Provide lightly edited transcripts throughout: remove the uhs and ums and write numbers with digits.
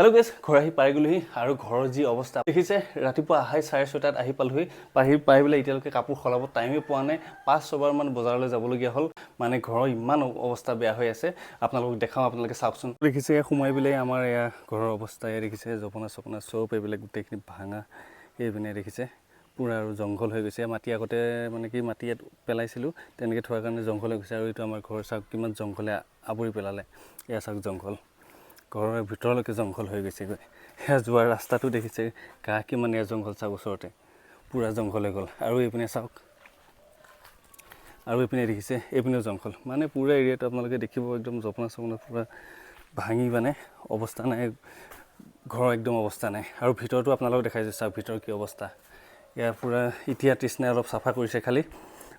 Hello' gas, ঘৰ আহি পাই গ'লোহি আৰু ঘৰৰ যি অৱস্থা দেখিছে। ৰাতিপুৱা আহাই 6:30ত আহি পালোহি। আহি পাই পেলাই এতিয়ালৈকে কাপোৰ সলাব টাইমেই পোৱা নাই। পাঁচ ছবাৰমান বজাৰলৈ যাবলগীয়া হ'ল। মানে ঘৰৰ ইমান অৱস্থা বেয়া হৈ আছে, আপোনালোকক দেখাওঁ, আপোনালোকে চাওকচোন। দেখিছে, সোমাই পেলাই আমাৰ এয়া ঘৰৰ অৱস্থা। এয়া দেখিছে, জপনা চপনা চব এইবিলাক গোটেইখিনি ভাঙা। এইপিনে দেখিছে, পূৰা আৰু জংঘল হৈ গৈছে। মাটি আগতে মানে কি মাটি ইয়াত পেলাইছিলোঁ, তেনেকৈ থোৱাৰ কাৰণে জংঘল হৈ গৈছে। আৰু এইটো আমাৰ ঘৰ, চাওক কিমান জংঘলে আৱৰি পেলালে। এয়া চাওক জংঘল, ঘৰৰ ভিতৰলৈকে জংঘল হৈ গৈছেগৈ। সেয়া যোৱাৰ ৰাস্তাটো দেখিছে, ঘাঁহ কিমান, এয়া জংঘল চাওক, ওচৰতে পূৰা জংঘল হৈ গ'ল। আৰু এইপিনে চাওক, আৰু এইপিনে দেখিছে, এইপিনেও জংঘল। মানে পূৰা এৰিয়াটো আপোনালোকে দেখিব, একদম জপনা চপনা পূৰা ভাঙি মানে অৱস্থা নাই, ঘৰৰ একদম অৱস্থা নাই। আৰু ভিতৰতো আপোনালোকক দেখাইছোঁ, চাওক ভিতৰৰ কি অৱস্থা। ইয়াৰ পূৰা এতিয়া তৃষ্ণাই অলপ চাফা কৰিছে, খালি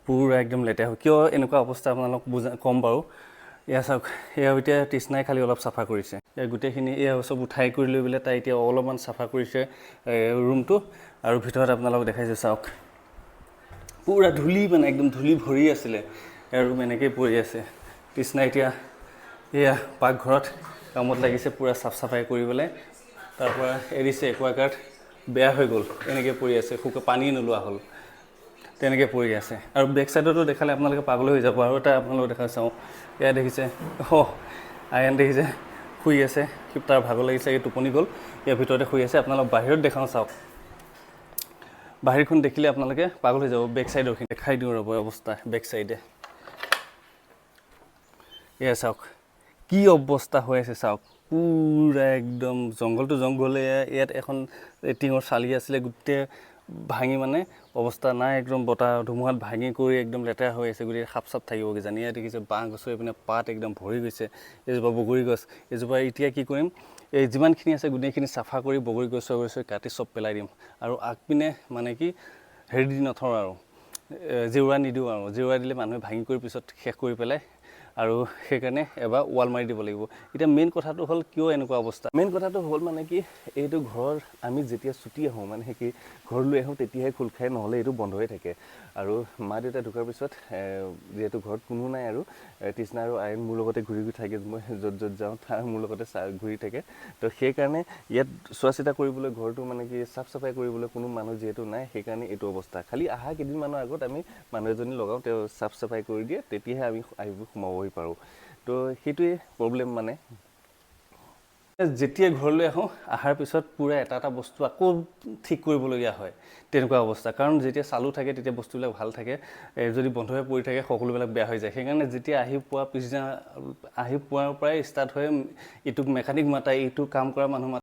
পূৰা একদম লেতেৰা হয়। কিয় এনেকুৱা অৱস্থা আপোনালোক বুজা ক'ম বাৰু। এয়া চাওক, এয়া এতিয়া তৃষ্ণাই খালি অলপ চাফা কৰিছে। এয়া গোটেইখিনি এয়া চব উঠাই কৰি লৈ পেলাই তাই এতিয়া অলপমান চাফা কৰিছে ৰুমটো। আৰু ভিতৰত আপোনালোকক দেখাইছোঁ, চাওক, পূৰা ধূলি, মানে একদম ধূলি ভৰি আছিলে। এয়া ৰুম এনেকেই পৰি আছে। তৃষ্ণা এতিয়া এয়া পাকঘৰত কামত লাগিছে, পূৰা চাফ চাফাই কৰি পেলাই। তাৰপৰা এৰিছে একুৱাগাৰ্ড, বেয়া হৈ গ'ল, এনেকৈ পৰি আছে। শুকা পানী নোলোৱা হ'ল, তেনেকৈ পৰি আছে। আৰু বেক চাইডতো দেখালে আপোনালোকে পাগল হৈ যাব। আৰু এটা আপোনালোকক দেখাই চাওঁ, এয়া দেখিছে, অ' আয়ান দেখিছে, শুই আছে। তাৰ ভাগৰ লাগিছে, এই টোপনি গ'ল, ইয়াৰ ভিতৰতে শুই আছে। আপোনালোক বাহিৰত দেখাওঁ, চাওক। বাহিৰখন দেখিলে আপোনালোকে পাগল হৈ যাব। বেক চাইডৰখিনি দেখাই দিওঁ ৰ'ব, অৱস্থা বেক চাইডে। এয়া চাওক কি অৱস্থা হৈ আছে, চাওক, পূৰা একদম জংঘলটো জংঘলে। ইয়াত এখন টিঙৰ চালি আছিলে, গোটেই ভাঙি মানে অৱস্থা নাই। একদম বতাহ ধুমুহাত ভাঙি কৰি একদম লেতেৰা হৈ আছে গোটেই, সাপ চাপ থাকিব কিজানি। ইয়াত দেখিছে, বাঁহ গছৰ এইপিনে পাত একদম ভৰি গৈছে। এজোপা বগৰী গছ, এজোপা। এতিয়া কি কৰিম? এই যিমানখিনি আছে গোটেইখিনি চাফা কৰি বগৰী গছ চগৰী কাটি চব পেলাই দিম। আৰু আগপিনে মানে কি হেৰি দি নথওঁ আৰু জেওৰা নিদিওঁ। আৰু জেওৰা দিলে মানুহে ভাঙি কৰি পিছত শেষ কৰি পেলাই আৰু সেইকাৰণে এবাৰ ৱাল মাৰি দিব লাগিব। এতিয়া মেইন কথাটো হ'ল, কিয় এনেকুৱা অৱস্থা? মেইন কথাটো হ'ল মানে কি, এইটো ঘৰ আমি যেতিয়া ছুটি আহোঁ, মানে কি ঘৰলৈ আহোঁ, তেতিয়াহে খোল খায়, নহ'লে এইটো বন্ধ হৈ থাকে। আৰু মা দেউতা ঢুকাৰ পিছত যিহেতু ঘৰত কোনো নাই আৰু তৃষ্ণা আৰু আয়ন মোৰ লগতে ঘূৰি ঘূৰি থাকে। মই য'ত য'ত যাওঁ, তাৰ মোৰ লগতে ঘূৰি থাকে। তো সেইকাৰণে ইয়াত চোৱা চিতা কৰিবলৈ, ঘৰটো মানে কি চাফ চাফাই কৰিবলৈ কোনো মানুহ যিহেতু নাই, সেইকাৰণে এইটো অৱস্থা। খালি অহা কেইদিনমানৰ আগত আমি মানুহ এজনী লগাওঁ, তেওঁ চাফ চাফাই কৰি দিয়ে, তেতিয়াহে আমি আহিব সোমাবহি পাৰোঁ। তো সেইটোৱে প্ৰব্লেম। মানে যেতিয়া ঘৰলৈ আহোঁ, অহাৰ পিছত পূৰা এটা এটা বস্তু আকৌ ঠিক কৰিবলগীয়া হয়, তেনেকুৱা অৱস্থা। কাৰণ যেতিয়া চালু থাকে তেতিয়া বস্তুবিলাক ভাল থাকে, যদি বন্ধ হৈ পৰি থাকে সকলোবিলাক বেয়া হৈ যায়। সেইকাৰণে যেতিয়া আহি পোৱা পিছদিনা আহি পোৱাৰ পৰাই ষ্টাৰ্ট হয়, ইটোক মেকানিক মাতা, ইটো কাম কৰা মানুহ মাতা।